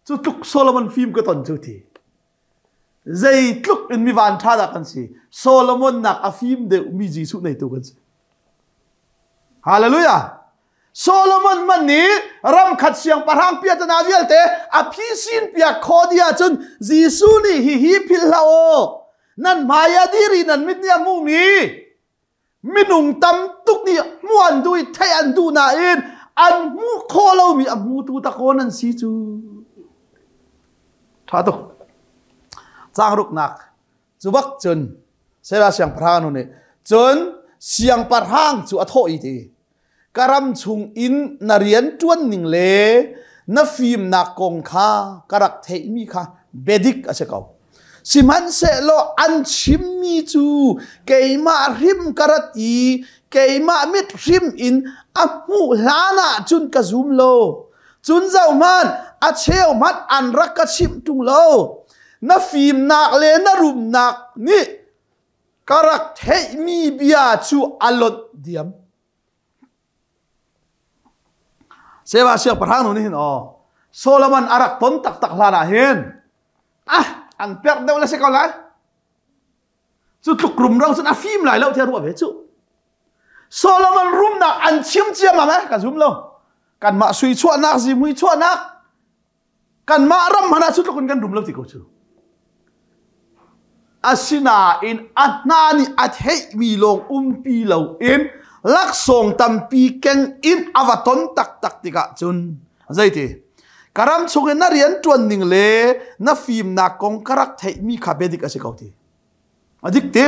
Cu tluk Solomon fim ka ton cu ti. Zeitluk in mi van ṭha dah kan si. Solomon nak a fim deuh mi Jesuh neitu kan si. Hallelujah. Solomon man nih ramkhat siangpahrang piatana vialte a phisin piak kho dih ahcun Jesuh nih hihi philh hlah u. Nan hmai ah dir i nan mit nih a hmuhmi minung tam tuk nih hmuh an duh i theih an duh nain an hmuh khawh lomi a hmutu takaw nan si cu. Ṭha tuk. Caang ruknak. Cu bak cun Sarah siangpahrang nu nih cun siangpahrang cu a thawh i ti ka ram chung in na rian ṭuan ning le na fimnak kong kha ka rak theihmi kha biadik a si ko. Sihmanhsehlaw an chimmi cu keimah hrim ka rat i keimah mit hrim in a hmuh hlan ah cun ka zum lo. Cun zohhmanh, a cheu hmanh an rak ka chimh ṭung lo. Na fimnak le na rumnak nih ka rak theihmi bia cu a lonh diam. Seva siangpahrang nu nih hin aw Solomon a rak ton taktak hlan ah hin ah an perh deuh le si ko lai. Cu tluk rumro cun a fim lai lo tiah ruah ve cu. Solomon rumnak an chim ciammam eh ka zum lo. Kanmah sui chuahnak zihmui chuahnak Kanmah ram hmanh ah cu tluk in kan rum lo ti ko cu. Asinain a hna nih a theihmi lawng umpi loin laksawng tampi keng in a va ton taktak tikah cun zeiti ka ram chung in na rian ṭuan ning le na fimnak kong ka rak theihmi kha biadik a si ko ti. A dik ti.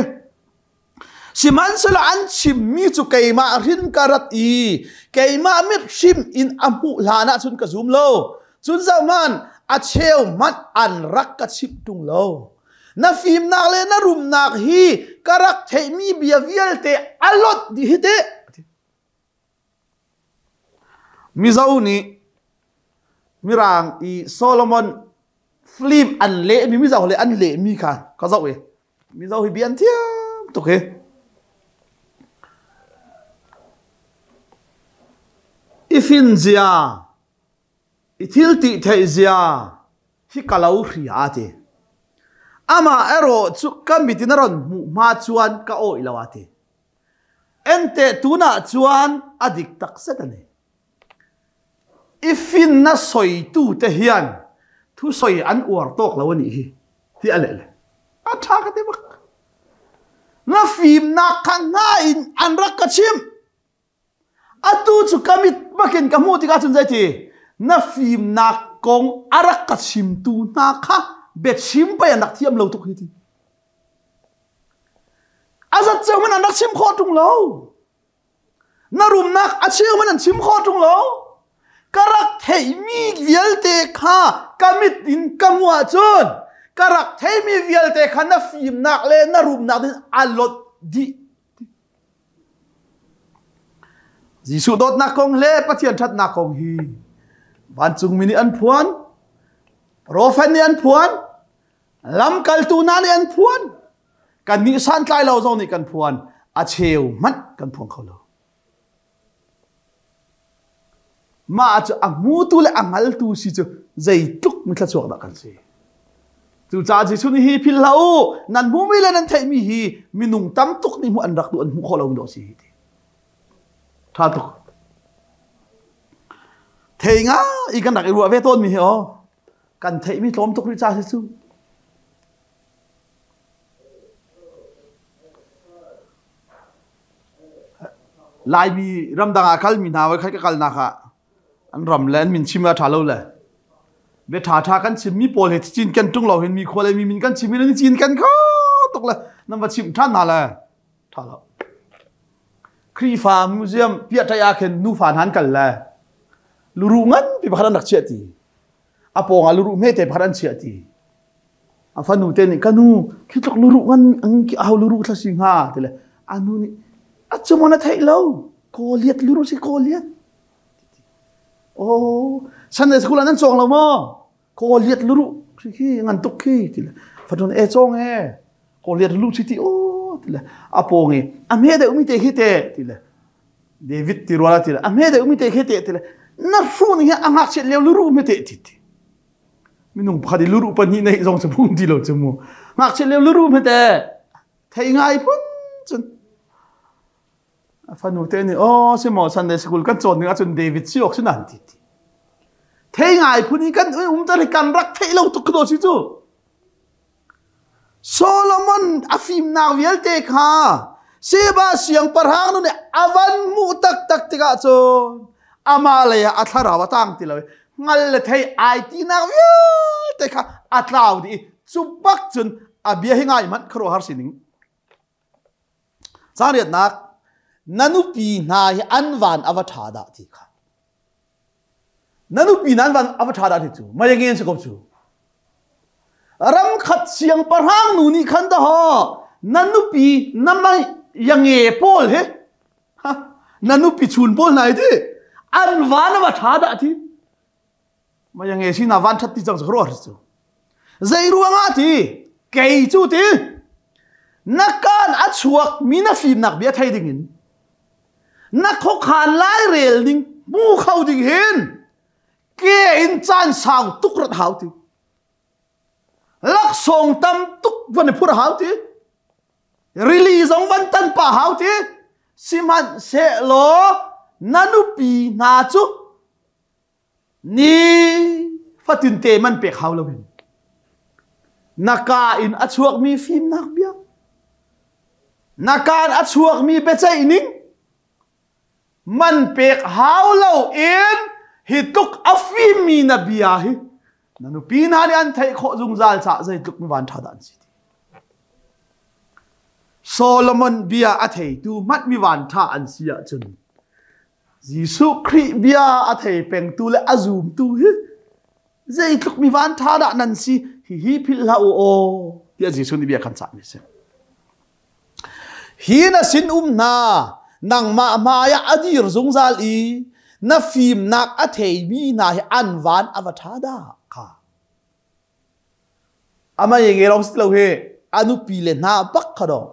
Sihmanhsehlaw an chimmi cu keimah hrin ka rat i keimah mit hrim in a hmuh hlan ah cun ka zum lo. Cun zohhmanh, a cheu hmanh an rak ka chimh ṭung lo. Na fimnak le na rumnak hi ka rak theihmi bia vialte a lonh dih hi teh. Mizo nih Mirang i Solomon film an lehmi Mizo le an lehmi kha ka zoh i Mizo hi bia an thiam tuk hi. I fin zia, i thil ti theih zia hi ka lo hria a ti. Amah erawh cu ka mit in a ron hmuh hma chuan ka awih lo a ti. Ente tunah chuan a dik tak zet a ni. I finna soitu te hian thu soi an uar tawk lo anih hi ti a leh le. A ṭha ka ti bak. Na fimnak kha hna in an rak ka chimh. Atu cu ka mit bakin ka hmuh tikah cun zeiti na fimnak kong a rak ka chimtu hna kha biachim pei an rak thiam lo tuk hi ti. A zat ceu hmanh an rak chim khawh ṭung lo. Na rumnak a cheu hmanh an chim khawh ṭung lo. Ka rak theihmi vialte kha ka mit in ka hmuh ahcun ka rak theihmi vialte kha na fimnak le na rumnak din a lot dih. Jesuh dawtnak kong le Pathian ṭhatnak kong hi vancungmi nih an phuan, profet nih an phuan, lamkaltu hna nih an phuan. Kannih santlai lo zong nih kan phuan, a cheu hmanh kan phuang kho lo. Mah cu a hmutu le a hngaltu si cu zeitluk mi thluachuak dah kan si. Cucaah Jesuh nih hi philh hlah u, nan hmuhmi le nan theihmi hi minung tam tuk nih hmuh an rak duh an hmuh khawh lomi dawh si hi ti. Ṭha tuk. Thei nga i kan rak i ruah ve tawnmi hi aw kan theihmi tlawm tuk rih ca si cu. Laimi ramdang ah kalmi hna voi khat ka kalnak ah an ram le an min chim a ṭha lo le bia ṭha ṭha kan chimmi pawl he cin ken ṭung lo hin mi khua le mi min kan chim in an cin ken kho tuk le nan va chimh ṭhan hna le ṭha lo. Khrihfa museum piahṭaih ah khin nufa hna an kal le luruh nganpi pakhat an rak chiah ti. A pawng ah luruh hmete pakhat an chiah ti. A fanu te nih ka nu khi tluk luruh ngan aho luruh thla si hnga ti le a nu nih a cu na theih lo Goliath luruh si Goliath oh Sunday school ah nan cawng lo maw Goliath luruh khi khi ngan tuk khi ti le fanu e cawng e Goliath luruh si ti oh. ti le a pawng i a hme deuh mi te khi te ti le David ti ruala ti le a hme deuh mi te khi te ti le na hru ning hi a ngakchiat lio luru hme te ti ti minung pakhat i luru pahnih neih zong cu phung ti lo cu mu ngakchiat lio luru hme te thei ngai phun cun A fanu te nih aw si maw Sunday school kan cawn ning ahcun David si awk si nan ti ti. Thei ngai phun i kan um tar hi kan rak theih lo tuk ko si cu. Solomon a fimnak vialte kha Sheba siangpahrang nu nih a van hmuh taktak tikah cun amah lei ah a thlarau a tang ti lo i hngal le thei ai tinak vialte kha a tlau dih i cu bak cun a bia hi ngai hmanh khuaruahhar sining Caangriatnak na nupi hna hi an van a va ṭha dah ti kha. Na nupi hna an van a va ṭha dah ti cu mei ngen si ko cu. Ramkhat siangpahrang nu nih khan dahaw na nupi na mei yange pawl hi na nupi chun pawl hna hi ti an van a va ṭha dah ti. Maya nge si na van that ti cang cu ruah cu. Zei ruangah ti kei cu ti na kaan a chuak mi na fimnak bia thei ding in na khokhan lai rel ding hmu kho ding hin ke in caan sau tuk rat hau ti laksawng tam tuk van i phur hau ti rili zong van tan pa hau ti sihmanhsehlaw na nupi hna cu Ni fatinte man pek hau loin na ka in a chuakmi fimnak bia na ka in a chuakmi biaceih ning man pek hau lo in hi tluk a fimmi na bia hi na nupi hna nih an theih khawh zungzal caah zeitluk mi van ṭha dah an si ti. Solomon bia a theitu hmanh mi van ṭha an si ahcun Jesuh Khrih bia a thei pengtu le a zumtu hi zeitluk mi van ṭha dah nan si hihi philh hlah u aw tiah Jesuh nih bia kan cahmi a si. Hi na sin um hna nangmah hmai ah a dir zungzal i na fimnak a theimi hna hi an van a va ṭha dah kha. Amah nge lawng si lo hi a nupi le hna bak kha dawh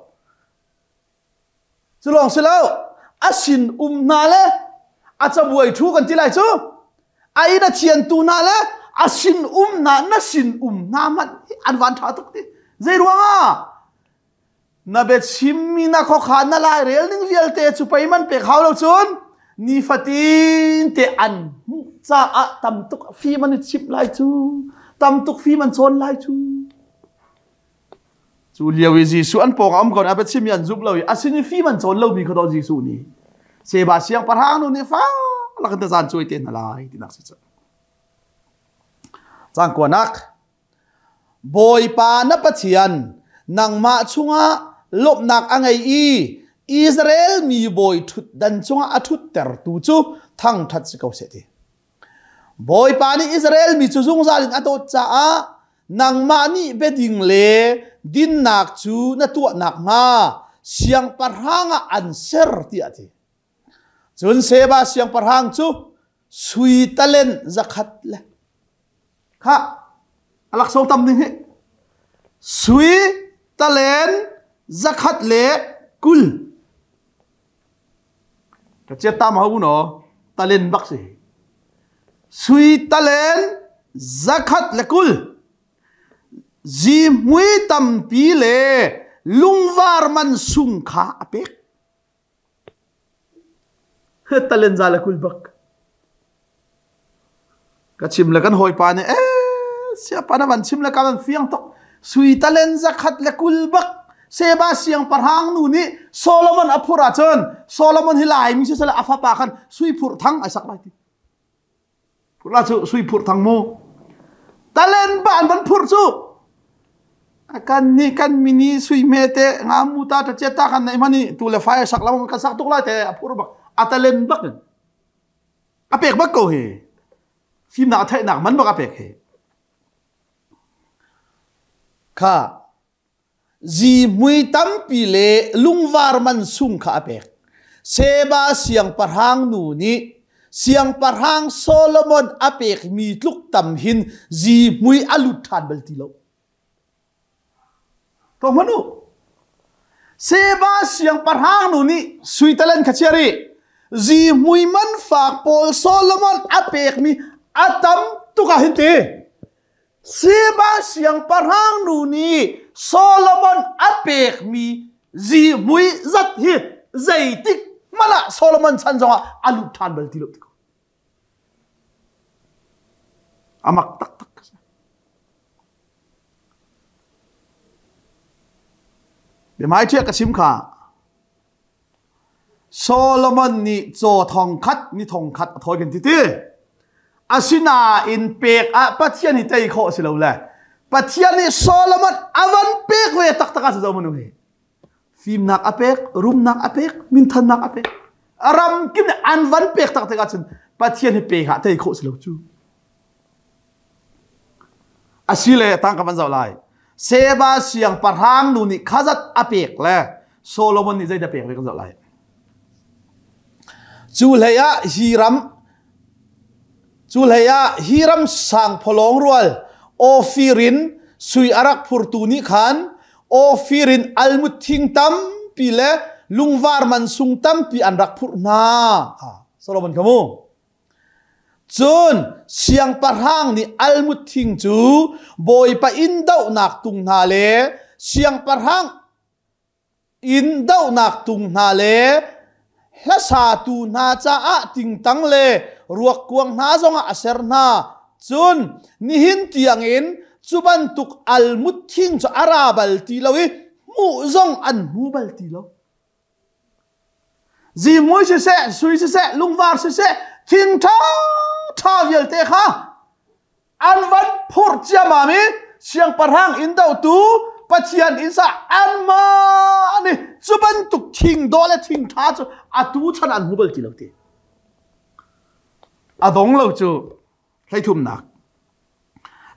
Cu lawng si lo, a sin um hna le a cabuai ṭhu kan ti lai cu, a inn a thiantu hna le a sin um hna na sin um hna hmanh hi an van ṭha tuk ti. Zei ruangah? Na biachimmi na khawkhan na lairel ning vialte cu pei man pek hau lo cun nifatin te an hmuh caah tam tuk fim an i chimh lai cu tam tuk fim an cawn lai cu Cu lio i Jesuh an pawngah um ko a biachim i an zumh lo i a sin i fim an cawn lomi kha daw Jesuh nih Seba siangpahrang nu nih fa lakin tazan cuai te hna lai tinak si cu. Cang kuanak Bawipa na Pathian nangmah chungah lawmhnak a ngei i Israel mi bawi ṭhutdan cungah a ṭhuttertu cu thangṭhat si ko seh ti. Bawipa nih Israel mi cu zungzal in a dawt caah nangmah nih biading le dinnak cu na tuah nakhnga siangpahrang ah an ser tiah a ti. Cun Sheba siangpahrang cu sui talent zakhat le kha a laksawng tam ding hi sui talent zakhat le 20 Ka chiat ta ma no talen bak si. Sui talen 120 zihmui tampi le lungvar man sung kha a pek. Talen 120 bak. Ka chim le kan hawipa nih eh siapa na van chim le ka van fiang tuk sui talen 120 bak Seba siangpahrang nu nih Solomon a phur ahcun Solomon hi Laimi si sele a fapa khan sui phurh thang ai sak lai ti phurh la cu sui phurh thang mu talen ba an van phurh cu kan ni kan mini sui me te nga mu ta ta che ta kan nei mani tu le fai sak lam kan sak tuk lai te a phur bak a talen bak in A pek bak ko hi. Fimnak a theihnak man bak a pek hi. Kha zihmui tampi le lungvar man sung kha a pek. Seba siangpahrang nu nih siangpahrang Solomon a pekmi tluk tam hin zihmui a lut ṭhan bal ti lo. Tuah hmanh u. Seba siangpahrang nu nih sui talent kha chia rih. Zihmui man fak pawl Solomon a pekmi a tam tuk ah hin ti. Seba siangpahrang nu nih Solomon a pekmi zihmui zat hi zeitik hmanh ah Solomon chan zongah a lut ṭhan bal ti lo ti ko. A mak taktak. Biahmaiṭhiah ka chim kha. Solomon nih caw thong khat ni thong khat a thawi kan ti ti. Asinain pek ah Pathian hi tei khawh si lo le Pathian nih Solomon a van pek ve taktak ah si zo manu hi. Fimnak a pek, rumnak a pek, minthannak a pek. Ram kim nih an van pek taktak ahcun Pathian hi pek ah tei khawh si lo cu. Asile tang ka van zoh lai. Seba siangpahrang nu nih khazat a pek le Solomon nih zeidah pek ve kan zoh lai. Cu hlei ah hi ram cu hlei ah hi ram sangphalawng rual Ophir in sui a rak phurtu nih khan Ophir in almut thing tampi le lungvar man sung tampi an rak phurh hna. Solomon kha mu. Cun siangpahrang nih almut thing cu Bawipa inn dohnak tung hna le siangpahrang inn dohnak tung hna le hlasatu hna caah tingtang le ruakkuang hna zongah a ser hna. Cun nihin tiangin cu bantuk almut thing cu a ra bal ti lo i hmuh zong an hmu bal ti lo. Zihmui siseh, sui siseh, lungvar siseh, thing ṭha ṭha vialte kha an van phurh ciammam i siangpahrang inn dotu Pathian inn sa anmah nih cu bantuk thing dawh le thing ṭha cu atu chan an hmu bal ti lo ti. A dong lo cu hleithumnak.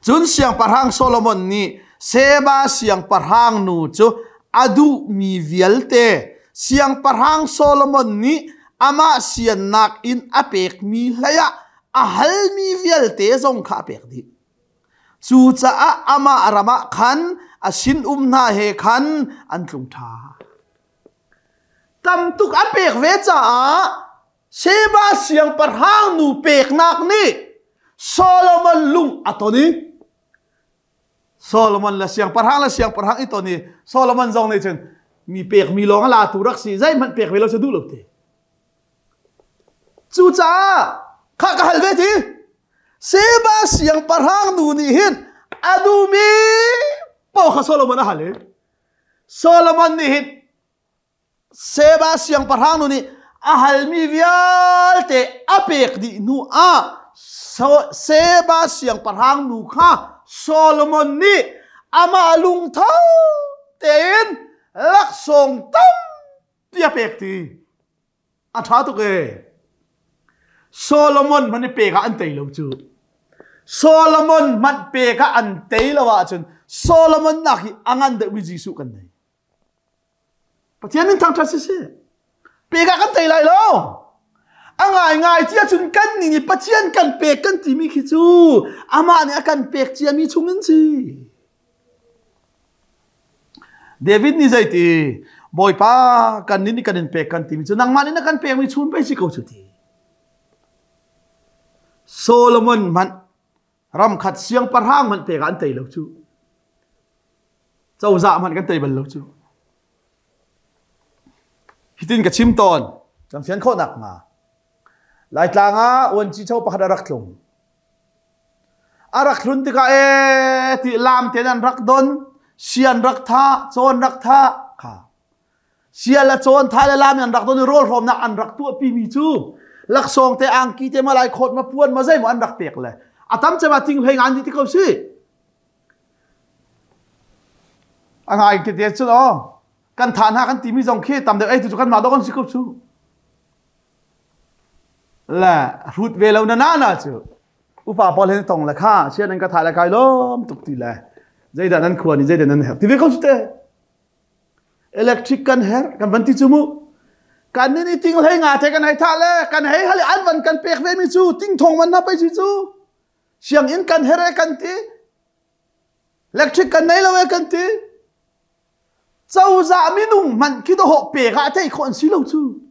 Cun Siangpahrang Solomon nih Sheba siangpahrang nu cu a duhmi vialte Siangpahrang Solomon nih amah siannak in a pekmi hleiah a halmi vialte zong kha a pek dih. Cucaah amah ram ah khan a sinum hna he khan an tlung ṭha. Tam tuk a pek ve caah Sheba siangpahrang nu peknak nih Solomon lung a ton i Solomon le siangpahrang le siangpahrang i ton i Solomon zong nih cun mi pekmi lawng a latu rak si zeihmanh pek ve lo cu duh lo ti. Cucaah kha ka hal ve ti Sheba siangpahrang nu nih hin a duhmi paoh kha Solomon a hal i Solomon nih hin Seba siangpahrang nu nih a halmi vialte a pek dih hnu ah Seba siangpahrang nu kha Solomon nih amah lungtho tein laksawng tampi a pek ti. A ṭha tuk ee. Solomon hmanh i pek ah an tei lo cu. Solomon hmanh pek ah an tei lo ahcun Solomon nak hi a ngan deuhmi Jesuh kan nei. Pathian min thangṭhat siseh. Pek ah kan tei lai lo. A ngaingai ti ahcun kan nih nih Pathian kan pek kan timi khi cu amah nih a kan pek ciami chung in si. David nih zeiti Bawipa kan nih nih kan in pek kan timi cu nangmah nih na kan pekmi chun pei si ko cu ti. Solomon hmanh ramkhat siangpahrang hmanh pek ah an tei lo cu. Cozah hmanh kan tei bal lo cu. Hitin ka chim tawn, kan fian khawh nakhnga. Laitlang ah uanci cho pakhat a rak tlung. A rak tlun tikah ee ti lam ten an rak don, sian rak tha, cawn rak tha kha. Sial a cawn tha le lam an rak don i rawl hrawmnak an rak tuahpi mi cu laksawng te angki te ma lai khawt ma puan ma zei maw an rak pek le a tam cem ah ting hlei ngan ti ko si. A ngai te te cun aw kan tha hna kan timi zong khi tam deuh ei tu cu kan mah dawh kan si ko cu. Le hrut ve lo na na na cu upa pawl hin tong le kha sian an ka tha le kai lom tuk ti le zeidah nan khua ni zeidah nan herh ti ve ko su te. Electric kan herh kan van ti cu mu. Kan nin i ting hlei nga te kan hei tha le kan hei hal an van kan pek ve mi cu ting thong man na pai si cu. Sianginn kan here kan ti. Electric kan nei lo e kan ti. Cozah minung hmanh khi dawh pek ah theih khawh an si lo cu.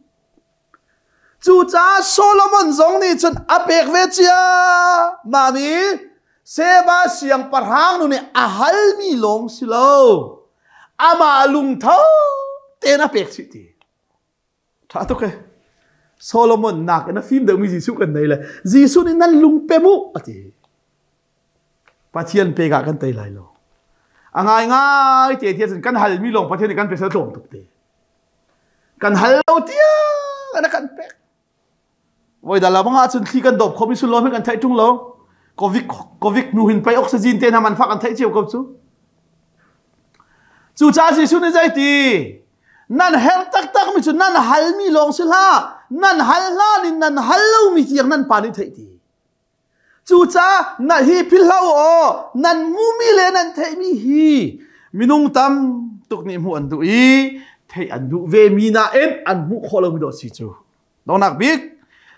Cucaah Solomon zong nih cun a pek ve cia mami Seba siangpahrang nu nih a halmi lawng si lo. Amah lungtho tein a pek chih ti. Ṭha tuk e. Solomon nak in a fim deuhmi Jesuh kan nei le Jesuh nih nan lung pe mu a ti. Pathian pek ah kan tei lai lo. A ngai ngai te ti kan halmi lawng Pathian nih kan pe sal tlawm tuk te. Kan hal lo tiang an kan pek. Voi dal bang ahcun thli kan dawp khomi sullam hi kan theih ṭung lo. Covid Covid hnu hin pei oxygen te hna man fak an theih cio ko cu. Cucaah Jesuh nih zeiti? Nan herh taktak mi cu nan halmi lawng si hlah. Nan hal hlan in nan hal lomi tiang nan pa nih theih ti. Cucaah na hi philhlo aw nan hmumi le nan theihmi hi minung tam tuk nih hmuh an duh i theih an duh ve mi nain an hmuh khawh lomi dawh si cu. Dongnak bik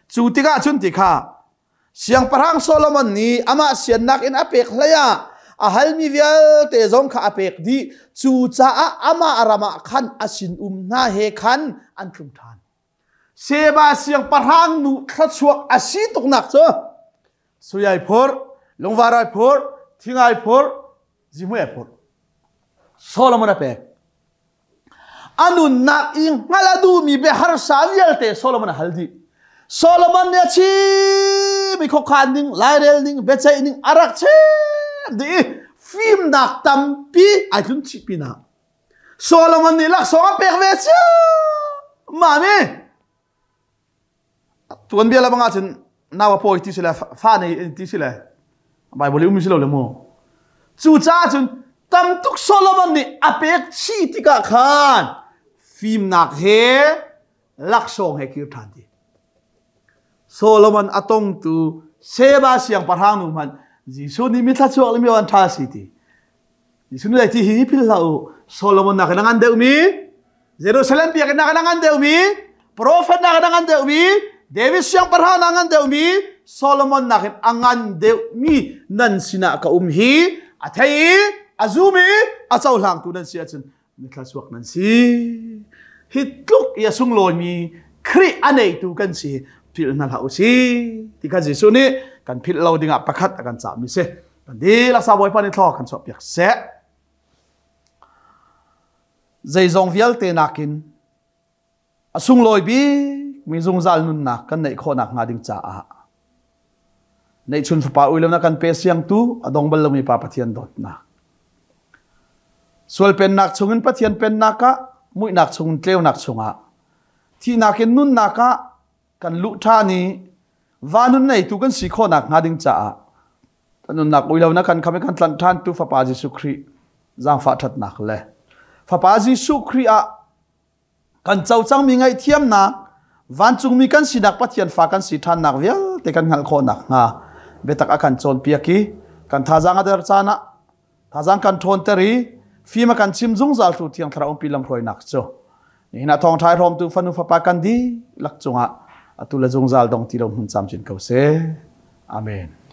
cu tikah cun ti kha Siangpahrang Solomon nih amah siannak in a pek hlei ah a halmi vialte zong kha a pek dih. Cucaah amah ram ah khan a sinum hna he khan an tlung ṭhan. Sheba siangpahrang nu thluachuak a si tuknak cu sui ai phur, lungvar ai phur, thing ai phur, zihmui ai phur. Solomon a pek. A nunnak i hngalh a duhmi biaharsa vialte Solomon a hal dih. Solomon nih a chim i khuakhan ding, lairel ding, biaceih ding a rak chim dih i fimnak tampi ai tlun chih pinah Solomon nih laksawng a pek ve cia. Mami tuanbia le bang ahcun nau a pawi ti si le fa nei ti si le Bible i um si lo le mu. Cucaah cun tam tuk Solomon nih a pek chih tikah khan fimnak he laksawng he kir ṭhan ti. Solomon a tongtu Sheba siangpahrang nu hmanh Jesuh nih mithla chuak le mi an ṭha si ti. Jesuh nih ti hi philh hlah u. Solomon nak in a ngan deuhmi, Jerusalem biakinn nak in a ngan deuhmi, profet nak in a ngan deuhmi, David siangpahrang nak ngan deuhmi, Solomon nak in a ngan deuhmi nan sinah ka um hi a thei i a zum i a cohlangtu nan si ahcun mithla chuak nan si. Hi tluk i a sunglawimi Khrih a neitu kan si philh hna hlah u si ti kha Jesuh nih kan philh lo dingah pakhat a kan cahmi si. Kan dihlak sa Bawipa nih thlaw kan chuahpiak seh. Zeizong vialte nakin a sunglawi bik mi zungzal nunnak kan neih khawhnak hnga ding caah neihchun fapa ui lo na kan pe siangtu a dong bal lomi pa Pathian dawtnak sual pennak chungin Pathian pennak ah muihnak chungin tleunak chungah thihnak in nunnak ah kan luh ṭhan i va nun neitu kan si khawhnak hnga ding caah kan nunnak ui lo na kan kham i kan tlanh ṭhan tu Fapa Jesuh Khrih zaangfah ṭhatnak le Fapa Jesuh Khrih ah kan co cangmi ngaihthiamnak vancungmi kan sinak Pathian fa kan si ṭhannak vialte kan hngalh khawhnak hnga biatak a kan cawnpiak i kan thazaang a der caan ah Thazaang kan ṭhawnter i fim a kan chim zungzal tu Thiang Thlarau umpi lamhruainak cu nihin ah thawngṭha i hrawmtu fanu fapa kan dihlak cungah atu le zungzal dong ti lo hmun camcin ko seh. Amen.